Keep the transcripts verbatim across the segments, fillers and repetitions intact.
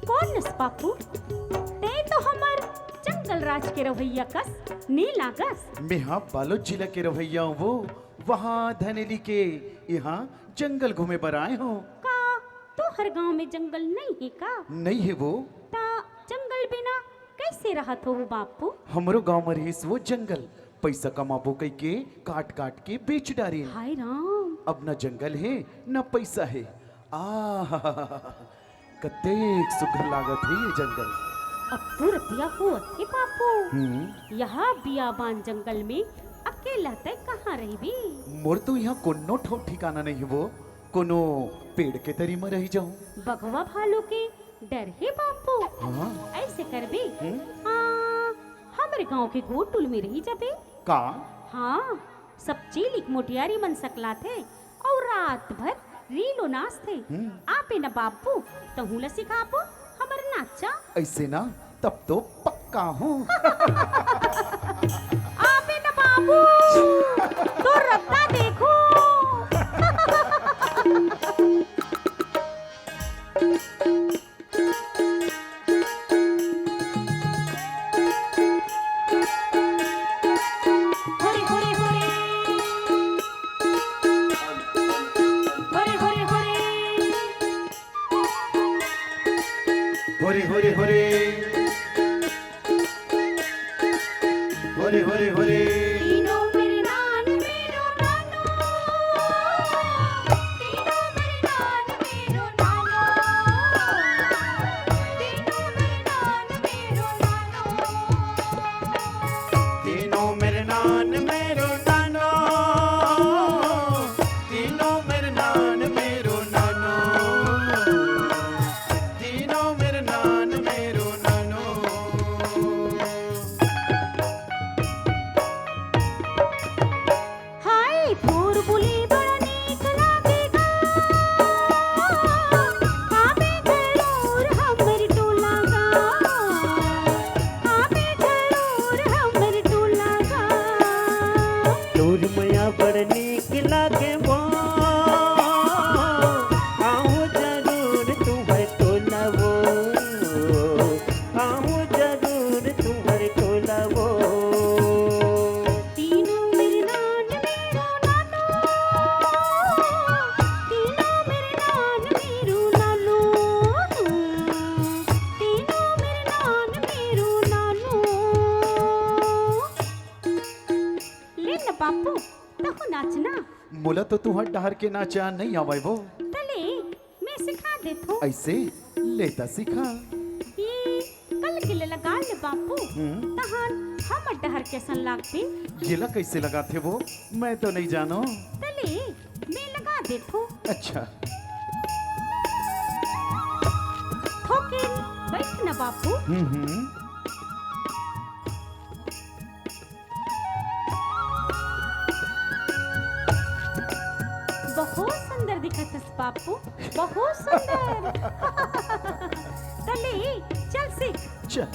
कौन नस पापू? ते तो हमर जंगल राज के रवैया कस नी लागस। मेहा बालोद जिला के रवैया हूँ वो, वहाँ धनेली के यहाँ जंगल घूमे बर आए हूँ। का तोहर गांव में जंगल नहीं है का? नहीं है वो। ता जंगल बिना कैसे रहत हो बापू? हमरो गांव में रहिस वो जंगल, पैसा कमाबो कई के काट काट के बेच डारिन। हाय राम। अब न जंगल है न पैसा है। आ कतेक सुघर लागत हे ये जंगल। अब तो रतिया होवत हे बापू। हम्म। यहाँ बियाबान जंगल में अकेला तै कहाँ रहिबे? मोर तो यहाँ कोनो ठो ठिकाना नहीं हे वो, कोनो पेड़ के तरी म रही जाऊं। बघवा भालू के डर हे बापू। हाँ। ऐसे करबे, हम्म। हाँ, हमरे गांव के गोटुल में रही जाबे। का? हाँ, सब चीलिक मोटियारी मन सकलाथे अउ रात भर रीलो नाचथे। हम्म। आपे न बाबू, तहूँ ल सिखाबो हमर नाचा। ऐसे ना, तब तो पक्का हूँ। आपे न बाबू, तो रत्ता देखो। ले न बापू, तहु नाचना। मोला तो तुहर डहर के नाचा नहीं आवय वो। तले, मैं सिखा देथो। ऐसे? ले त सिखा। ये कल के ले लगा ले बापू। हम्म। तहन हमर डहर कैसन लागथे? ये ला कैसे लगाथे वो? मैं तो नहीं जानो। तले, मैं लगा देथो। अच्छा। थोकिन बैठ न बापू। हम्म, हम्म। बहुत सुंदर दिखत हस बापू, बहुत सुंदर। तले, चल सीख। चल।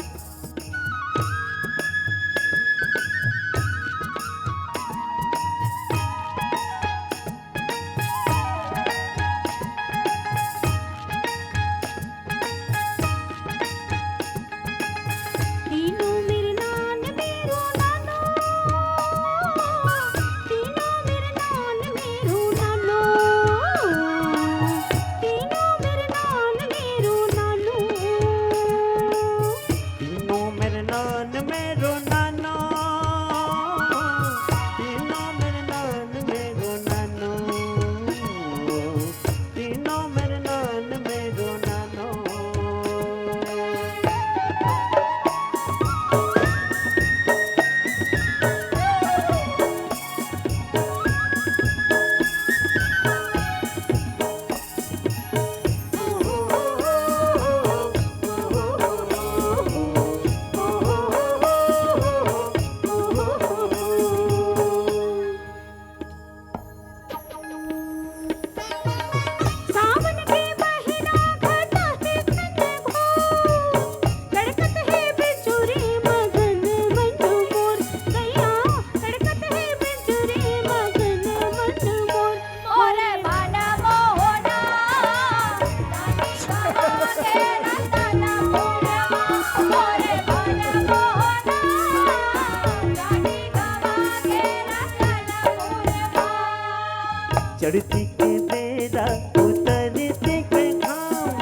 चढ़ती के बेरा उतरती के घाम,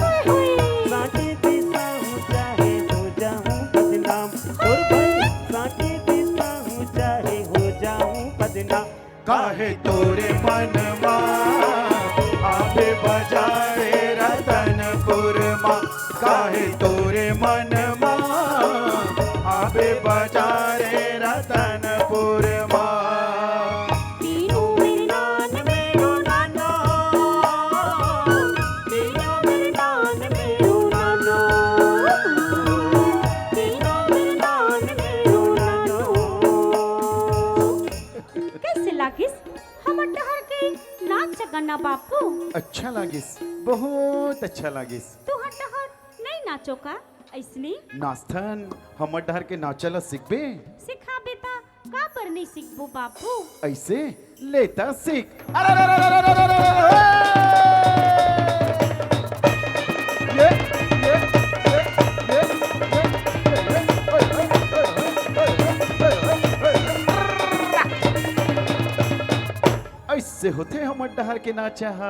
साँचे बिसाहूँ चाहे हो जाहूँ बदनाम। तोर बर साँचे बिसाहूँ चाहे हो जाहूँ बदनाम। काहे तोरे मन मा आबे बजारे रतनपुर मा? काहे तोरे मन मा आबे बजारे रतनपुर मा? तीनों मेरे नान मेरो नानो, तीनों मेरे नान मेरो नानो, तीनों मेरे नान मेरो नानो। कइसे लागिस हमर डहर के नाच गाना बापू? अच्छा लागिस, बहुत अच्छा लागिस। तुहर डहर नइ नाचो का अइसने? नाचथन, हमर डहर के नाचा ल सीखबे? सिखाबे त काबर नइ सीखबो बापू? अइसे? ले त सीख। अरे, अरे, अरे, अरे, अरे, अरे, अरे, अरे, अरे, अरे, ये, ये, ये, ये, ये, ये, ये, ओए, ओए, ओए, ओए, अइसे होथे हमर डहर के नाचा ह।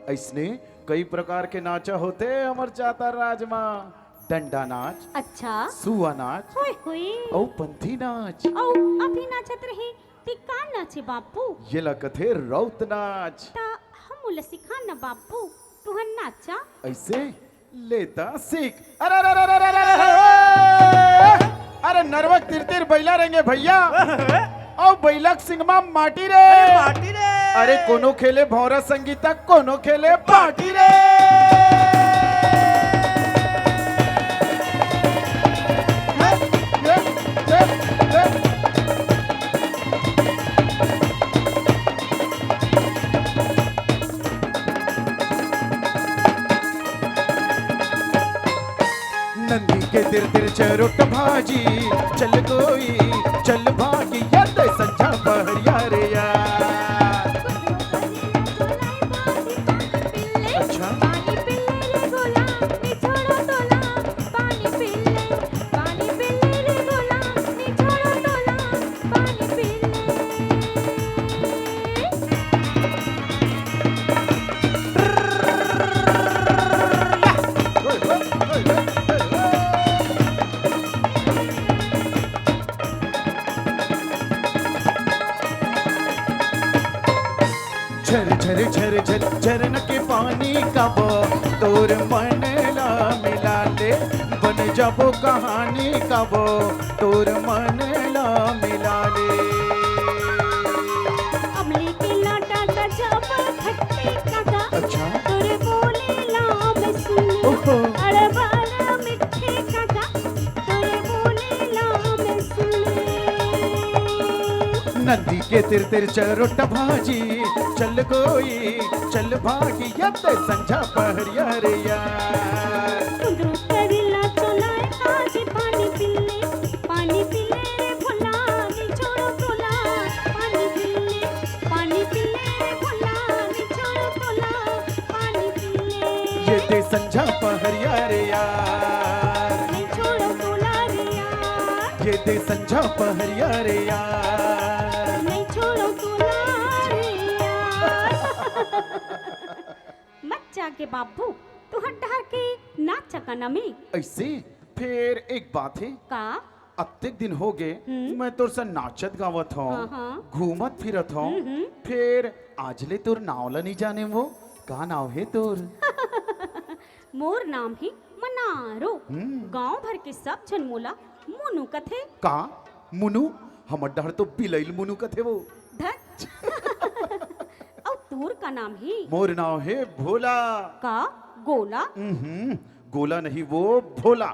अइसने कई प्रकार के नाचा होथे हमर जातर राज म। डंडा नाच, अच्छा। सुआ नाच, होय, होय। अउ पंथी नाच। अउ अभी नाचत रहे, ते का नाच हे बापू? येला कथे रउत नाच। त हमू ला सिखा न बापू, तुहन नाचा। अइसे? ले त सीख। अरे, अरे, अरे, अरे, अरे, अरे, अरे, अरे, नरवक तिर तिर बइला रेंगे भइया। अउ बइला के सिंग मा माटी रे। अरे माटी रे। अरे कोनो खेले भौंरा संगीता, कोनो खेले पाटी रे। नंदी के तिर तिर चरोट भाजी, चल गोई, चल भागी, या ते संझा पहरिया रे यार। अच्छा। झर झर झर झर झरन के पानी कबो तोर मन ला मिला ले, बन जाबो कहानी कबो तोर मन ला मिला ले। अमली के लाटा का जब खट्टे काका, अच्छा। तोरे बोले ला मैं सुन ले। ओहो। अरे बड़ा मीठे काका, तोरे बोले ला मैं सुन ले। नंदी के तिर तिर चरोट भाजी, चल गोई, चल भागी, या ते संझा पहरिया रे यार। कुंदरू करेला चोला, आज पानी पी ले, पानी पी ले रे भोला, नी छोड़ो तोला, पानी पी ले, पानी पी ले रे भोला, नी छोड़ो तोला, पानी पी ले। ये दे संझा पहरिया रे यार। नहीं छोड़ो तोला रे यार। ये दे संझा पहरिया रे यार। नहीं छोड़ो तोला रे यार। मत जागे बाबू, तुहर डहर के नाच गाना में। अइसे? फेर एक बात हे। का? अतेक दिन हो गे, हम्म। मैं तोर संग नाचत गावत हौं, हाँ, हाँ। घूमत फिरत हौं, हम्म, हम्म। फेर आज ले तोर नाव ला नइ जानेंव। का नाव हे तोर? मोर नाम हे मनारो। हम्म। गांव भर के सब झन मोला मुनु कथे। का? मुनु? हमर डहर तो बिलइल मुनु कथे वो। धत। अउ तोर का नाम हे? मोर नाव हे भोला। का? गोला? हम्म, गोला नहीं वो, भोला।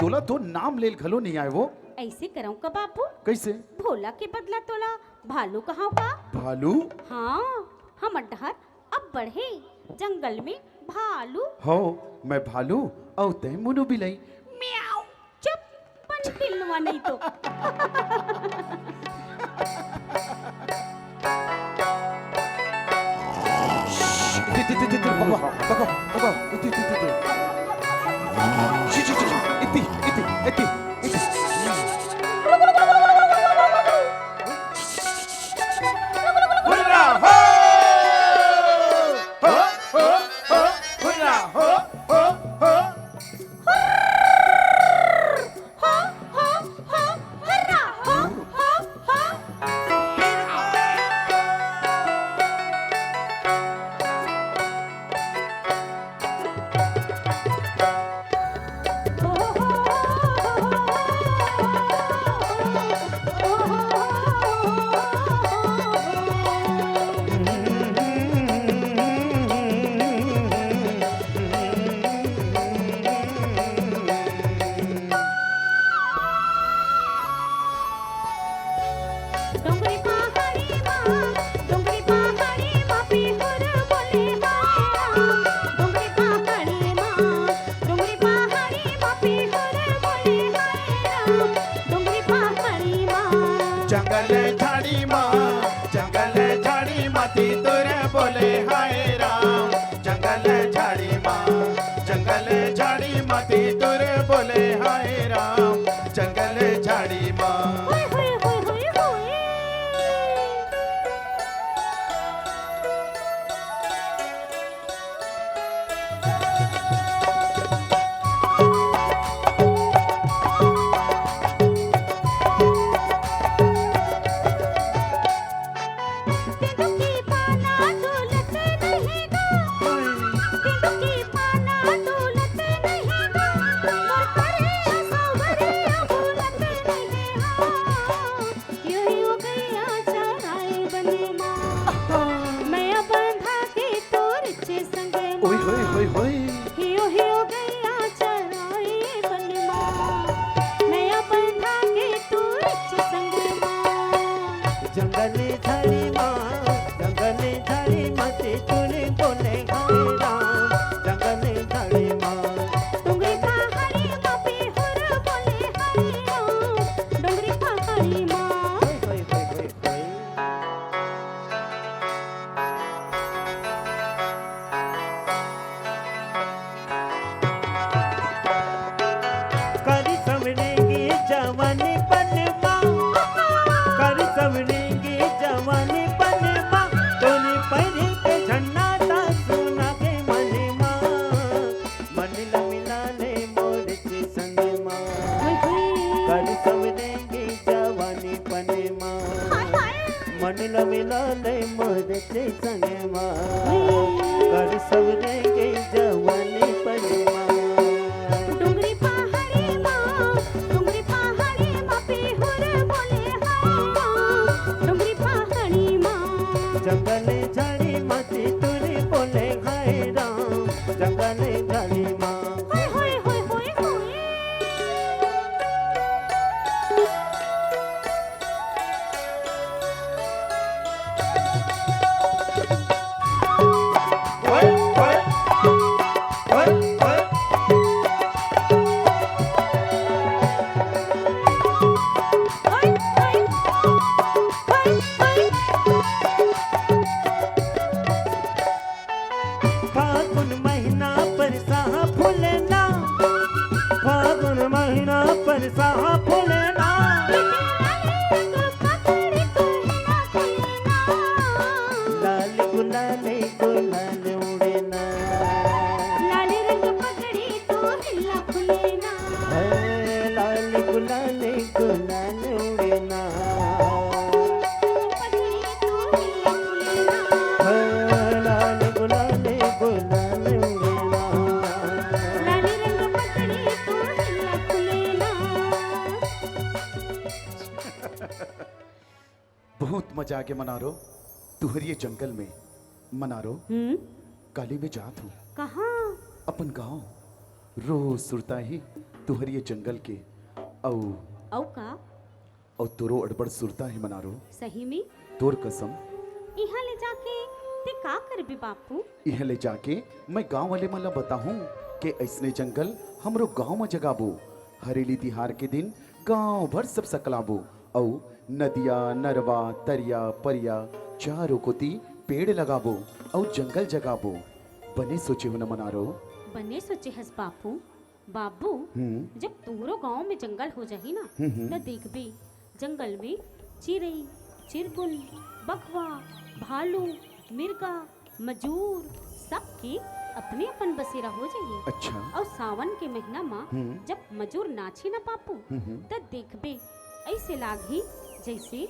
तोला तो नाम लेल घलो नइ आय वो। अइसे करंव का बाबू? कइसे? भोला के बदला तोला भालू कहांव का? भालू? हाँ, हमर डहर अब्बड़ हे जंगल में भालू। हव, मैं भालू अउ तैं मुनु बिलई। म्याऊ। चुप, पनपिल्लवा नहीं तो। इति, इति, इति, इति, बकवा, बकवा, बकवा, इति, इति, इति, इति। शी, शी, शी, शी, इति, इति, इति, इति। हुर्रा हो! ओए होए होए होए। जंगल झाड़ी मा, जंगल झाड़ी मा ते तूने बोले हरे राम। जंगल झाड़ी मा, डोंगरी पहाड़ी मा पिहुर बोले हरे राम। डोंगरी पहाड़ी मा। होए होए होए होए होए। कर सवरेंगे जवानी पनमा, कर सवरेंगे जवानी पनमा, तोरे पैर के झंडा ता सुना के मनमा, मन ला मिला ले मोर से संगमा। कर सवरेंगे जवानी पनमा, मन ला मिला ले मोर से संगमा। कर सवरेंगे जवानी पनमा। डोंगरी पहाड़ी मा, डोंगरी पहाड़ी मा पिहुर बोले हरे राम। डोंगरी पहाड़ी मा। जंगल झाड़ी मा तितुरी बोले हरे राम। जंगल झाड़ी मा। होए होए होए होए होए। फागुन महीना परसा फूलना, फागुन महीना परसा फूलना। लाल गुलाल गुलाल उड़ना। लाल रंग पगड़ी तो हिला फुलेना। हे लाल गुलाल गुलाल उड़ना। पगड़ी तो हिला फुलेना। हे लाल गुलाल गुलाल उड़ना। लाल रंग पगड़ी तो हिला फुलेना। बहुत मजा आगे मनारो, तुहर ये जंगल में मनारो। हम्म। काली मैं जात हूँ। कहाँ? अपन गाँव। रोज सुरता ही तुहर ये जंगल के। अउ अउ का? अउ तोरो अड़बड़ सुरता ही मनारो। सही में? तोर कसम। इहाँ ले जाके ते का करबे बापू? इहाँ ले जाके मैं गाँव वाले मन ला बताहूँ के अइसने जंगल हमरो गाँव म जगाबो। हरेली तिहार के दिन गांव भर सब सकलाबो अउ नदिया, नरवा, तरिया, परिया चारों कोती पेड़ लगाबो अउ जंगल जगाबो। बने सोचे हो न मनारो? बने सोचे हस बापू। बाबू, हम्म। जब तोरो गांव में जंगल हो जाही ना, हम्म, हम्म। त देखबे जंगल में चिरई, चिरगुन, बघवा, भालू, मिर्गा, मजूर, सबके अपने अपन बसेरा हो जाही। अच्छा। अउ सावन के महीना म हम्म। जब मजूर नाची ना पापू, हम्म, हम्म। त देखबे अइसे लागही जइसे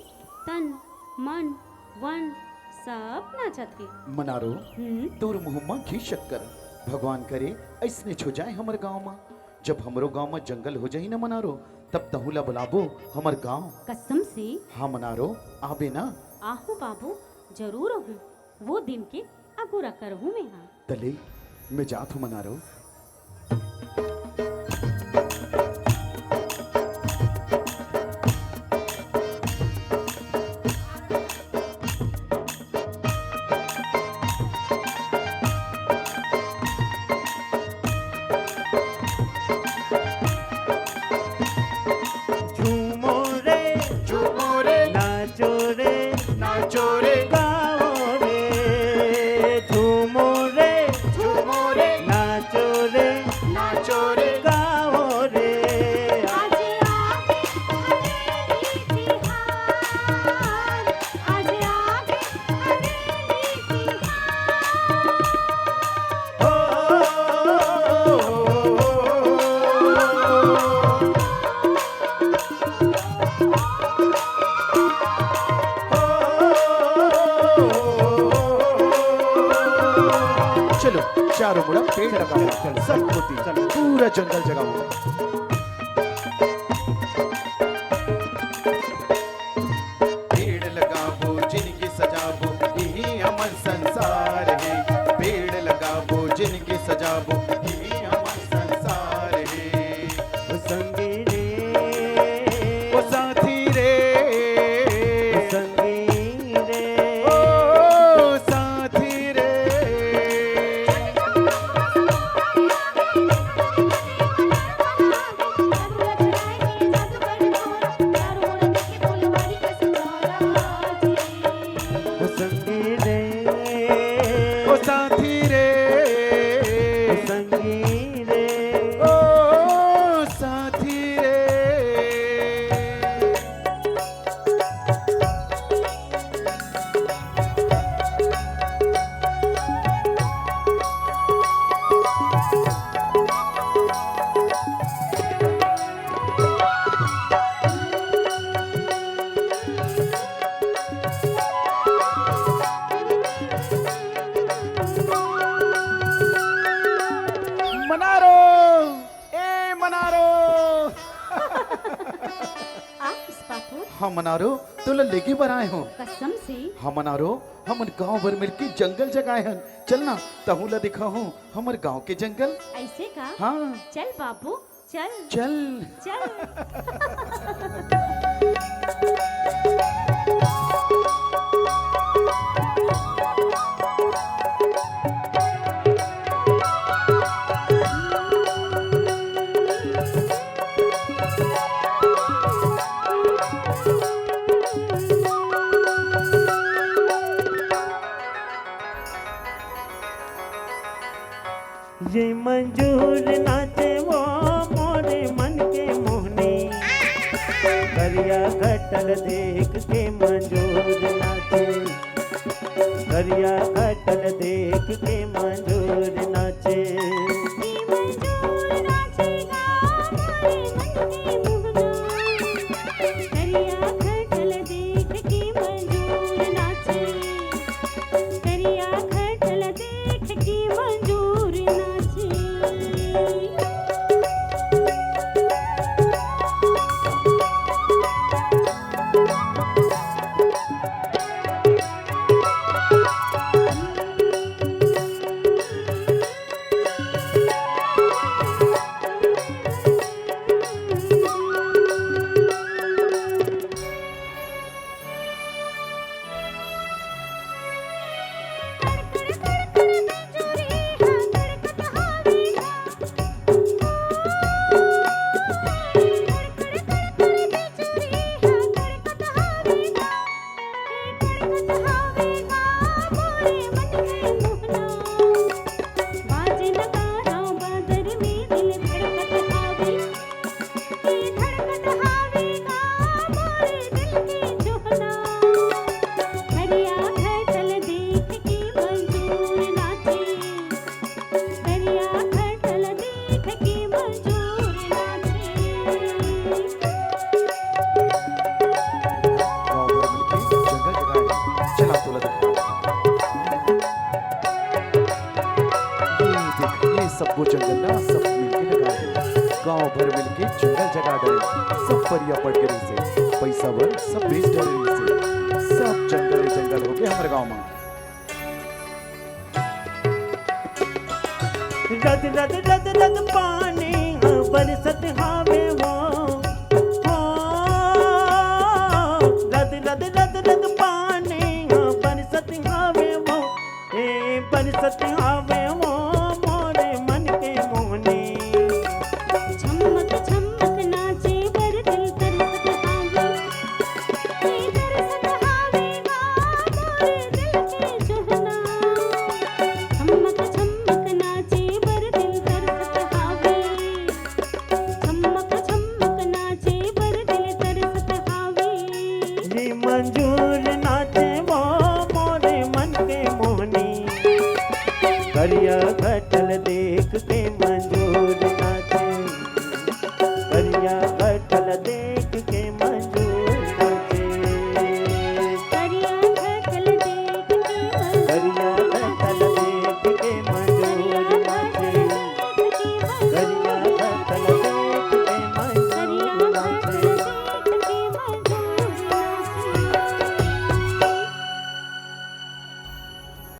तन, मन, वन सब नाचत हे। मनारो, हम्म। तोर मुंह म घी शक्कर। भगवान करे अइसने हो जाए हमर गांव म। जब हमरो गांव म जंगल हो जाही ना मनारो, तब तहूं ला बुलाबो हमर गांव। कसम से? हाँ मनारो, आबे ना। आहूं बाबू, जरूर आहूं। वो दिन के अगोरा करहूं मैं हा। तले, मैं जात हूं मनारो। झूमो रे, झूमो रे, नाचो रे, नाचो रे, गाओ रे, झूमो रे, झूमो रे, नाचो रे, नाचो चलो, चारों मुड़ा पेड़ लगाओ, सब कोती, पूरा जंगल जगाओ। पेड़ लगाबो, जिनगी सजाबो, इही हमर संसार हे। पेड़ लगाबो, जिनगी सजाबो, इही हमर संसार हे। ओ संगी रे, ओ साथी रे, ओ संगी रे, ओ साथी रे। ओ संगी रे, ओ साथी रे, ओ संगी रे, ओ साथी रे। मनारो, ए मनारो। आ, पुष्पापुर। हाँ मनारो, तोला लेगे बर आए हों। कसम से? हाँ मनारो, हमन गांव भर मिलके जंगल जगाए हन। चल ना, तहूं ला दिखाहूं हमर गांव के जंगल। ऐसे का? हाँ। चल बाबू, चल। चल। चल। ये मंजूर नाचे वो मोरे मन के मोहनी, करिया घटल देख के मंजूर नाचे, करिया घटल देख के मंजूर नाचे। करिया घटल देख के मंजूर नाचे, करिया घटल देख के मंजूर नाचे। गाँव भर मिलके जंगल जगाए हे। चला तोला दिखा। ये देख, ये सबो जंगल ना सब मिलके लगाए हे। गाँव भर मिलके जंगल जगा डरे। सब परिया पट गे रहिसे। पैसा बर सब बेच डरे रहिसे। सब जंगल ही जंगल होगे हमर गाँव मा। रद रद रद रद पानी ह बरसत हावे वो।